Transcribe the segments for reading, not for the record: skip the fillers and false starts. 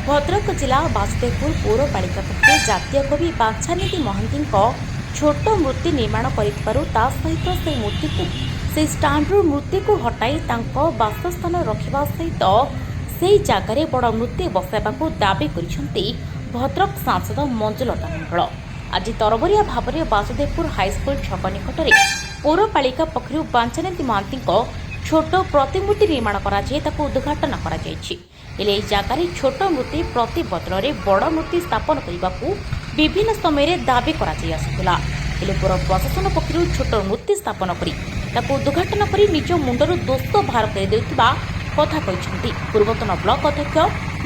ଭଦ୍ରକ ଜିଲ୍ଲା ବାସୁଦେବପୁର ପୌରପାଳିକା ପକ୍ଷରୁ ଜାତୀୟ କବି ବାଞ୍ଛାନିଧି ମହାନ୍ତିଙ୍କ ଛୋଟ ମୂର୍ତ୍ତି ନିର୍ମାଣ କରିଥିବାରୁ ତା ସହିତ ସେହି ମୂର୍ତ୍ତିକୁ ସେହି ଷ୍ଟାଣ୍ଡରୁ ମୂର୍ତ୍ତିକୁ ହଟାଇ ତାଙ୍କ ବାସସ୍ଥାନ ରଖିବା ସହିତ ସେହି ଜାଗାରେ ବଡ଼ ମୂର୍ତ୍ତି ବସାଇବାକୁ ଦାବି କରିଛନ୍ତି ଭଦ୍ରକ ସାଂସଦ ମଞ୍ଜୁଲତା ମଣ୍ଡଳ। ଆଜି ତରବରିଆ ଭାବରେ ବାସୁଦେବପୁର ହାଇସ୍କୁଲ ଛକ ନିକଟରେ ପୌରପାଳିକା ପକ୍ଷରୁ ବାଞ୍ଛାନିଧି ମହାନ୍ତିଙ୍କ ଛୋଟ ପ୍ରତିମୂର୍ତ୍ତି ନିର୍ମାଣ କରାଯାଇ ତାକୁ ଉଦ୍ଘାଟନ କରାଯାଇଛି। ହେଲେ ଏହି ଜାଗାରେ ଛୋଟ ମୂର୍ତ୍ତି ପ୍ରତି ବଦଳରେ ବଡ଼ ମୂର୍ତ୍ତି ସ୍ଥାପନ କରିବାକୁ ବିଭିନ୍ନ ସମୟରେ ଦାବି କରାଯାଇ ଆସୁଥିଲା। ହେଲେ ପୌର ପ୍ରଶାସନ ପକ୍ଷରୁ ଛୋଟ ମୂର୍ତ୍ତି ସ୍ଥାପନ କରି ତାକୁ ଉଦ୍ଘାଟନ କରି ନିଜ ମୁଣ୍ଡରୁ ଦୋଷ ବାହାର କରିଦେଉଥିବା କଥା କହିଛନ୍ତି ପୂର୍ବତନ ବ୍ଲକ ଅଧ୍ୟକ୍ଷ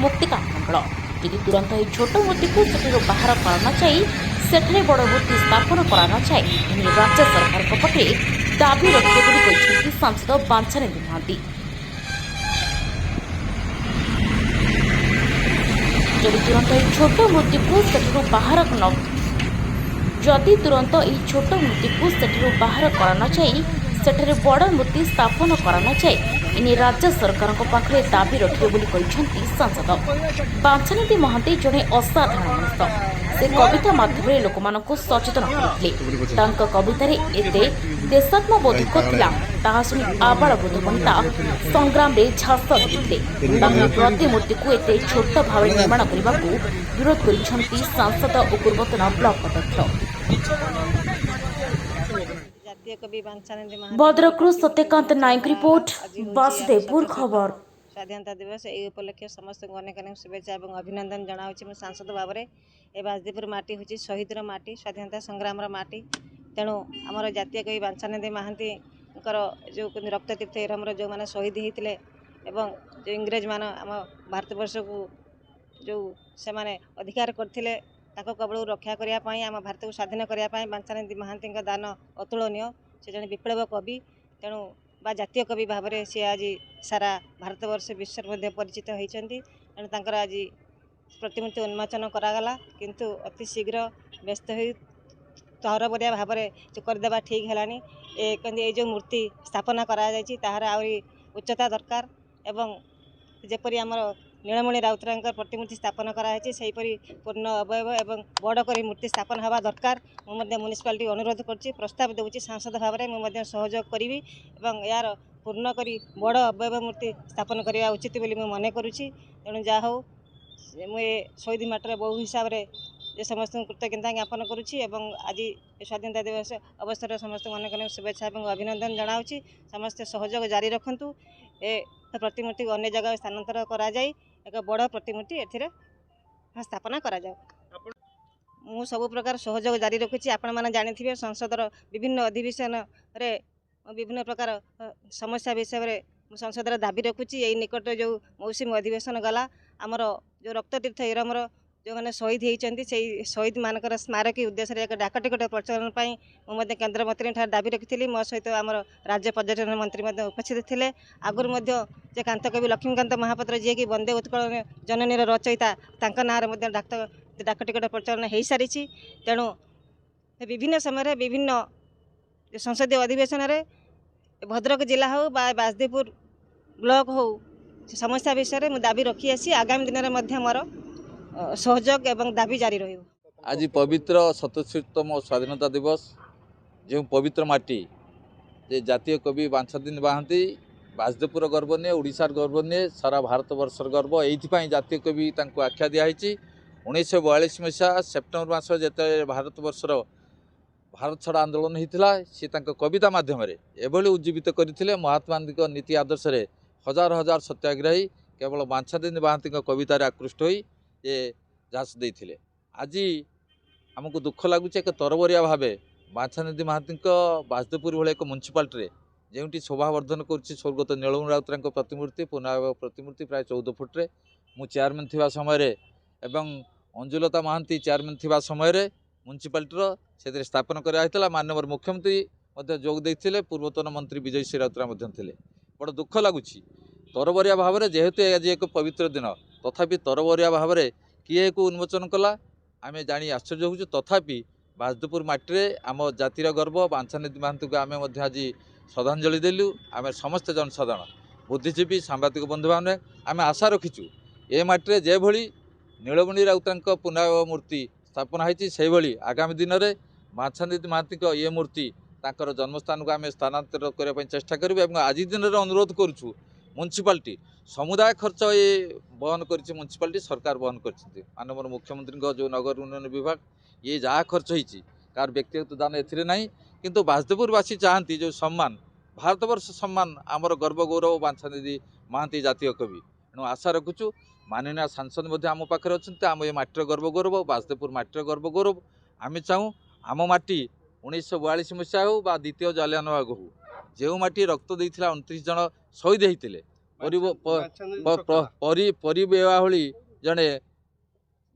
ମୁକ୍ତିକାନ୍ତ ମଣ୍ଡଳ। ଯଦି ତୁରନ୍ତ ଏହି ଛୋଟ ମୂର୍ତ୍ତିକୁ ସେଠାରୁ ବାହାର କରାନଯାଇ ସେଠାରେ ବଡ଼ ମୂର୍ତ୍ତି ସ୍ଥାପନ କରାନଯାଏ, ଏନେଇ ରାଜ୍ୟ ସରକାରଙ୍କ ପାଖରେ ଦାବି ରଖିବେ ବୋଲି କହିଛନ୍ତି ସାଂସଦ ବାଞ୍ଛାନିଧି ମହାନ୍ତି। ଯଦି ତୁରନ୍ତ ଏହି ଛୋଟ ମୂର୍ତ୍ତିକୁ ସେଠାରୁ ବାହାର ନ ଯଦି ତୁରନ୍ତ ଏହି ଛୋଟ ମୂର୍ତ୍ତିକୁ ସେଠାରୁ ବାହାର କରାନଯାଇ ସେଠାରେ ବଡ଼ ମୂର୍ତ୍ତି ସ୍ଥାପନ କରାନଯାଏ, ଏନେଇ ରାଜ୍ୟ ସରକାରଙ୍କ ପାଖରେ ଦାବି ରଖିବେ ବୋଲି କହିଛନ୍ତି ସାଂସଦ। ବାଞ୍ଛାନିଧି ମହାନ୍ତି ଜଣେ ଅସାଧାରଣ ମଣିଷ। ସେ କବିତା ମାଧ୍ୟମରେ ଲୋକମାନଙ୍କୁ ସଚେତନ କରୁଥିଲେ। ତାଙ୍କ କବିତାରେ ଏତେ ଦେଶାତ୍ମବୋଧକ ଥିଲା, ତାହା ଶୁଣି ଆବାଳ ବୃଦ୍ଧ ବନିତା ସଂଗ୍ରାମରେ ଝାସ ଦେଉଥିଲେ। ତାଙ୍କ ପ୍ରତିମୂର୍ତ୍ତିକୁ ଏତେ ଛୋଟ ଭାବରେ ନିର୍ମାଣ କରିବାକୁ ବିରୋଧ କରିଛନ୍ତି ସାଂସଦ ଓ ପୂର୍ବତନ ବ୍ଲକ ଅଧ୍ୟକ୍ଷ। ଜାତୀୟ କବି ବାଞ୍ଛାନିଧି ମହାନ୍ତିଙ୍କର ଭଦ୍ରକରୁ ପ୍ରତିମୂର୍ତ୍ତି ସତ୍ୟକାନ୍ତ ଉନ୍ମୋଚନ ନାୟକ କରାଗଲା। ରିପୋର୍ଟ, ଆଜି ହେଉଛି ବାସୁଦେବପୁର 77ତମ ଖବର। ସ୍ୱାଧୀନତା ଦିବସ। ଏହି ଉପଲକ୍ଷେ ସମସ୍ତଙ୍କୁ ଅନେକ ଅନେକ ଶୁଭେଚ୍ଛା ଏବଂ ଅଭିନନ୍ଦନ ଜଣାଉଛି ମୁଁ ସାଂସଦ ଭାବରେ। ଏ ବାସୁଦେବପୁର ମାଟି ହେଉଛି ଶହୀଦର ମାଟି, ସ୍ୱାଧୀନତା ସଂଗ୍ରାମର ମାଟି। ତେଣୁ ଆମର ଜାତୀୟ କବି ବାଞ୍ଛାନିଧି ମହାନ୍ତିଙ୍କର ଯେଉଁ ରକ୍ତତୀର୍ଥ ଏରମର ଯେଉଁମାନେ ଶହୀଦ ହେଇଥିଲେ ଏବଂ ଯେଉଁ ଇଂରେଜମାନେ ଆମ ଭାରତବର୍ଷକୁ ଯେଉଁ ସେମାନେ ଅଧିକାର କରିଥିଲେ, ତାଙ୍କ କବଳରୁ ରକ୍ଷା କରିବା ପାଇଁ, ଆମ ଭାରତକୁ ସ୍ୱାଧୀନ କରିବା ପାଇଁ ବାଞ୍ଛାନିଧି ମହାନ୍ତିଙ୍କ ଦାନ ଅତୁଳନୀୟ। ସେ ଜଣେ ବିପ୍ଳବ କବି, ତେଣୁ ବା ଜାତୀୟ କବି ଭାବରେ ସେ ଆଜି ସାରା ଭାରତବର୍ଷ ବିଶ୍ୱରେ ମଧ୍ୟ ପରିଚିତ ହୋଇଛନ୍ତି। ତେଣୁ ତାଙ୍କର ଆଜି ପ୍ରତିମୂର୍ତ୍ତି ଉନ୍ମୋଚନ କରାଗଲା, କିନ୍ତୁ ଅତି ଶୀଘ୍ର ବ୍ୟସ୍ତ ହୋଇ ତରବରିଆ ଭାବରେ କରିଦେବା ଠିକ୍ ହେଲାନି। ଏ କିନ୍ତୁ ଏଇ ଯେଉଁ ମୂର୍ତ୍ତି ସ୍ଥାପନା କରାଯାଇଛି, ତାହାର ଆହୁରି ଉଚ୍ଚତା ଦରକାର ଏବଂ ଯେପରି ଆମର ନୀଳମଣି ରାଉତରାୟଙ୍କ ପ୍ରତିମୂର୍ତ୍ତି ସ୍ଥାପନ କରାଯାଇଛି, ସେହିପରି ପୂର୍ଣ୍ଣ ଅବୟବ ଏବଂ ବଡ଼ କରି ମୂର୍ତ୍ତି ସ୍ଥାପନ ହେବା ଦରକାର। ମୁଁ ମଧ୍ୟ ମ୍ୟୁନିସିପାଲିଟି ଅନୁରୋଧ କରୁଛି, ପ୍ରସ୍ତାବ ଦେଉଛି। ସାଂସଦ ଭାବରେ ମୁଁ ମଧ୍ୟ ସହଯୋଗ କରିବି ଏବଂ ଏହାର ପୂର୍ଣ୍ଣ କରି ବଡ଼ ଅବୟବ ମୂର୍ତ୍ତି ସ୍ଥାପନ କରିବା ଉଚିତ ବୋଲି ମୁଁ ମନେ କରୁଛି। ତେଣୁ ଯାହା ହେଉ, ମୁଁ ଏ ଶହୀଦ ମାଟିର ବୋହୂ ହିସାବରେ ଯେ ସମସ୍ତଙ୍କୁ କୃତଜ୍ଞତା ଜ୍ଞାପନ କରୁଛି ଏବଂ ଆଜି ଏ ସ୍ୱାଧୀନତା ଦିବସ ଅବସରରେ ସମସ୍ତଙ୍କୁ ଅନେକ ଅନେକ ଶୁଭେଚ୍ଛା ଏବଂ ଅଭିନନ୍ଦନ ଜଣାଉଛି। ସମସ୍ତେ ସହଯୋଗ ଜାରି ରଖନ୍ତୁ। ଏ ପ୍ରତିମୂର୍ତ୍ତିକୁ ଅନ୍ୟ ଜାଗାକୁ ସ୍ଥାନାନ୍ତର କରାଯାଇ ଏକ ବଡ଼ ପ୍ରତିମୂର୍ତ୍ତି ଏଥିରେ ସ୍ଥାପନା କରାଯାଉ। ମୁଁ ସବୁ ପ୍ରକାର ସହଯୋଗ ଜାରି ରଖୁଛି। ଆପଣମାନେ ଜାଣିଥିବେ, ସଂସଦର ବିଭିନ୍ନ ଅଧିବେଶନରେ ମୁଁ ବିଭିନ୍ନ ପ୍ରକାର ସମସ୍ୟା ବିଷୟରେ ମୁଁ ସଂସଦରେ ଦାବି ରଖୁଛି। ଏଇ ନିକଟରେ ଯେଉଁ ମୌସୁମୀ ଅଧିବେଶନ ଗଲା, ଆମର ଯେଉଁ ରକ୍ତତୀର୍ଥ ଏରମର ଯେଉଁମାନେ ଶହୀଦ ହେଇଛନ୍ତି, ସେଇ ଶହୀଦମାନଙ୍କର ସ୍ମାରକୀ ଉଦ୍ଦେଶ୍ୟରେ ଏକ ଡାକ ଟିକଟ ପ୍ରଚଳନ ପାଇଁ ମୁଁ ମଧ୍ୟ କେନ୍ଦ୍ରମନ୍ତ୍ରୀଙ୍କ ଠାରେ ଦାବି ରଖିଥିଲି। ମୋ ସହିତ ଆମର ରାଜ୍ୟ ପର୍ଯ୍ୟଟନ ମନ୍ତ୍ରୀ ମଧ୍ୟ ଉପସ୍ଥିତ ଥିଲେ। ଆଗରୁ ମଧ୍ୟ ଯେ କାନ୍ତକବି ଲକ୍ଷ୍ମୀକାନ୍ତ ମହାପାତ୍ର, ଯିଏକି ବନ୍ଦେ ଉତ୍କଳ ଜନନୀର ରଚୟିତା, ତାଙ୍କ ନାଁରେ ମଧ୍ୟ ଡାକ ଟିକଟ ପ୍ରଚଳନ ହୋଇସାରିଛି। ତେଣୁ ବିଭିନ୍ନ ସମୟରେ ବିଭିନ୍ନ ସଂସଦୀୟ ଅଧିବେଶନରେ ଭଦ୍ରକ ଜିଲ୍ଲା ହେଉ ବା ବାସୁଦେବପୁର ବ୍ଲକ ହେଉ, ସେ ସମସ୍ୟା ବିଷୟରେ ମୁଁ ଦାବି ରଖିଆସି। ଆଗାମୀ ଦିନରେ ମଧ୍ୟ ମୋର ସହଯୋଗ ଏବଂ ଦାବି ଜାରି ରହିବ। ଆଜି ପବିତ୍ର 77ତମ ସ୍ୱାଧୀନତା ଦିବସ। ଯେଉଁ ପବିତ୍ର ମାଟି ଯେ ଜାତୀୟ କବି ବାଞ୍ଛାନିଧି ମହାନ୍ତି, ବାସୁଦେବପୁର ଗର୍ବ ନୁହେଁ, ଓଡ଼ିଶାର ଗର୍ବ ନୁହେଁ, ସାରା ଭାରତବର୍ଷର ଗର୍ବ। ଏଇଥିପାଇଁ ଜାତୀୟ କବି ତାଙ୍କୁ ଆଖ୍ୟା ଦିଆହେଇଛି। 1942 ମସିହା ସେପ୍ଟେମ୍ବର ମାସ ଯେତେବେଳେ ଭାରତବର୍ଷର ଭାରତ ଛାଡ଼ ଆନ୍ଦୋଳନ ହେଇଥିଲା, ସେ ତାଙ୍କ କବିତା ମାଧ୍ୟମରେ ଏଭଳି ଉଜ୍ଜୀବିତ କରିଥିଲେ। ମହାତ୍ମା ଗାନ୍ଧୀଙ୍କ ନୀତି ଆଦର୍ଶରେ ହଜାର ହଜାର ସତ୍ୟାଗ୍ରହୀ କେବଳ ବାଞ୍ଛାନିଧି ମହାନ୍ତିଙ୍କ କବିତାରେ ଆକୃଷ୍ଟ ହୋଇ ଏ ଝାସ ଦେଇଥିଲେ। ଆଜି ଆମକୁ ଦୁଃଖ ଲାଗୁଛି, ଏକ ତରବରିଆ ଭାବେ ବାଞ୍ଛାନିଧି ମହାନ୍ତିଙ୍କ ବାସୁଦେବପୁର ଭଳି ଏକ ମ୍ୟୁନିସିପାଲିଟିରେ ଯେଉଁଠି ଶୋଭାବର୍ଦ୍ଧନ କରୁଛି ସ୍ୱର୍ଗତ ନୀଳମଣି ରାଉତରାୟଙ୍କ ପ୍ରତିମୂର୍ତ୍ତି, ପୂର୍ଣ୍ଣାଙ୍ଗ ପ୍ରତିମୂର୍ତ୍ତି ପ୍ରାୟ 14 ଫୁଟରେ, ମୁଁ ଚେୟାରମ୍ୟାନ୍ ଥିବା ସମୟରେ ଏବଂ ଅଞ୍ଜୁଲତା ମହାନ୍ତି ଚେୟାରମ୍ୟାନ୍ ଥିବା ସମୟରେ ମ୍ୟୁନିସିପାଲିଟିର ସେଥିରେ ସ୍ଥାପନ କରାଯାଇଥିଲା। ମାନ୍ୟବର ମୁଖ୍ୟମନ୍ତ୍ରୀ ମଧ୍ୟ ଯୋଗ ଦେଇଥିଲେ, ପୂର୍ବତନ ମନ୍ତ୍ରୀ ବିଜୟ ଶ୍ରୀ ରାଉତରାୟ ମଧ୍ୟ ଥିଲେ। ବଡ଼ ଦୁଃଖ ଲାଗୁଛି, ତରବରିଆ ଭାବରେ, ଯେହେତୁ ଆଜି ଏକ ପବିତ୍ର ଦିନ, ତଥାପି ତରବରିଆ ଭାବରେ କିଏ ଏହାକୁ ଉନ୍ମୋଚନ କଲା ଆମେ ଜାଣି ଆଶ୍ଚର୍ଯ୍ୟ ହେଉଛୁ। ତଥାପି ବାସୁଦେବପୁର ମାଟିରେ ଆମ ଜାତିର ଗର୍ବ ବାଞ୍ଛାନିଧି ମହାନ୍ତିଙ୍କୁ ଆମେ ମଧ୍ୟ ଆଜି ଶ୍ରଦ୍ଧାଞ୍ଜଳି ଦେଲୁ। ଆମେ ସମସ୍ତେ ଜନସାଧାରଣ, ବୁଦ୍ଧିଜୀବୀ, ସାମ୍ବାଦିକ ବନ୍ଧୁମାନେ ଆମେ ଆଶା ରଖିଛୁ ଏ ମାଟିରେ ଯେଭଳି ନୀଳମଣି ରାଉତରାୟଙ୍କ ପୂର୍ଣ୍ଣାଙ୍ଗ ମୂର୍ତ୍ତି ସ୍ଥାପନ ହେଇଛି, ସେଇଭଳି ଆଗାମୀ ଦିନରେ ବାଞ୍ଛାନିଧି ମହାନ୍ତିଙ୍କ ଇଏ ମୂର୍ତ୍ତି ତାଙ୍କର ଜନ୍ମସ୍ଥାନକୁ ଆମେ ସ୍ଥାନାନ୍ତର କରିବା ପାଇଁ ଚେଷ୍ଟା କରିବୁ। ଏବଂ ଆଜି ଦିନରେ ଅନୁରୋଧ କରୁଛୁ, ମ୍ୟୁନିସିପାଲିଟି ସମୁଦାୟ ଖର୍ଚ୍ଚ ଏ ବହନ କରିଛି, ମ୍ୟୁନିସିପାଲିଟି ସରକାର ବହନ କରିଛନ୍ତି। ମାନ୍ୟବର ମୁଖ୍ୟମନ୍ତ୍ରୀଙ୍କ ଯେଉଁ ନଗର ଉନ୍ନୟନ ବିଭାଗ, ଇଏ ଯାହା ଖର୍ଚ୍ଚ ହେଇଛି, କାହାର ବ୍ୟକ୍ତିଗତ ଦାନ ଏଥିରେ ନାହିଁ। କିନ୍ତୁ ବାସୁଦେବପୁରବାସୀ ଚାହାନ୍ତି ଯେଉଁ ସମ୍ମାନ, ଭାରତବର୍ଷ ସମ୍ମାନ, ଆମର ଗର୍ବ ଗୌରବ ବାଞ୍ଛାନିଧି ମହାନ୍ତି ଜାତୀୟ କବି। ତେଣୁ ଆଶା ରଖୁଛୁ, ମାନନୀୟ ସାଂସଦ ମଧ୍ୟ ଆମ ପାଖରେ ଅଛନ୍ତି, ଆମ ଏ ମାଟିର ଗର୍ବ ଗୌରବ, ବାସୁଦେବପୁର ମାଟିର ଗର୍ବ ଗୌରବ। ଆମେ ଚାହୁଁ ଆମ ମାଟି 1942 ମସିହା ହେଉ ବା ଦ୍ୱିତୀୟ ଜାଲିଆନବାଗ ହେଉ, ଯେଉଁ ମାଟି ରକ୍ତ ଦେଇଥିଲା, 29 ଜଣ ଶହୀଦ ହେଇଥିଲେ, ପରି ଭଳି ଜଣେ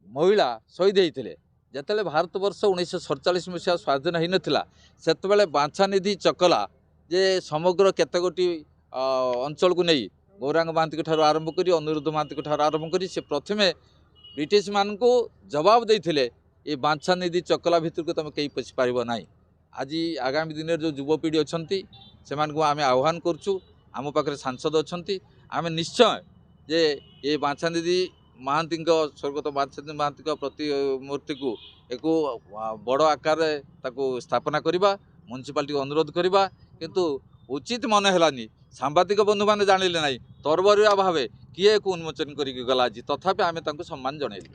ମହିଳା ଶହୀଦ ହେଇଥିଲେ। ଯେତେବେଳେ ଭାରତବର୍ଷ 1947 ମସିହା ସ୍ୱାଧୀନ ହେଇନଥିଲା, ସେତେବେଳେ ବାଞ୍ଛାନିଧି ଚକଲା ଯେ ସମଗ୍ର କେତେ ଗୋଟି ଅଞ୍ଚଳକୁ ନେଇ, ଗୌରାଙ୍ଗ ମହାନ୍ତିଙ୍କ ଠାରୁ ଆରମ୍ଭ କରି ଅନିରୁଦ୍ଧ ମହାନ୍ତିଙ୍କ ଠାରୁ ଆରମ୍ଭ କରି, ସେ ପ୍ରଥମେ ବ୍ରିଟିଶମାନଙ୍କୁ ଜବାବ ଦେଇଥିଲେ, ଏ ବାଞ୍ଛାନିଧି ଚକଲା ଭିତରକୁ ତୁମେ କେହି ପଶିପାରିବ ନାହିଁ। ଆଜି ଆଗାମୀ ଦିନରେ ଯେଉଁ ଯୁବପିଢ଼ି ଅଛନ୍ତି, ସେମାନଙ୍କୁ ଆମେ ଆହ୍ୱାନ କରୁଛୁ। ଆମ ପାଖରେ ସାଂସଦ ଅଛନ୍ତି, ଆମେ ନିଶ୍ଚୟ ଯେ ଏ ବାଞ୍ଛାନିଧି ମହାନ୍ତିଙ୍କ, ସ୍ୱର୍ଗତ ବାଞ୍ଛାନିଧି ମହାନ୍ତିଙ୍କ ପ୍ରତିମୂର୍ତ୍ତିକୁ ଏକୁ ବଡ଼ ଆକାରରେ ତାକୁ ସ୍ଥାପନା କରିବା, ମ୍ୟୁନିସିପାଲିଟିକୁ ଅନୁରୋଧ କରିବା। କିନ୍ତୁ ଉଚିତ ମନେ ହେଲାନି, ସାମ୍ବାଦିକ ବନ୍ଧୁମାନେ ଜାଣିଲେ ନାହିଁ, ତରବରିଆ ଭାବେ କିଏ ଏକୁ ଉନ୍ମୋଚନ କରିକି ଗଲା ଆଜି। ତଥାପି ଆମେ ତାଙ୍କୁ ସମ୍ମାନ ଜଣାଇଲୁ।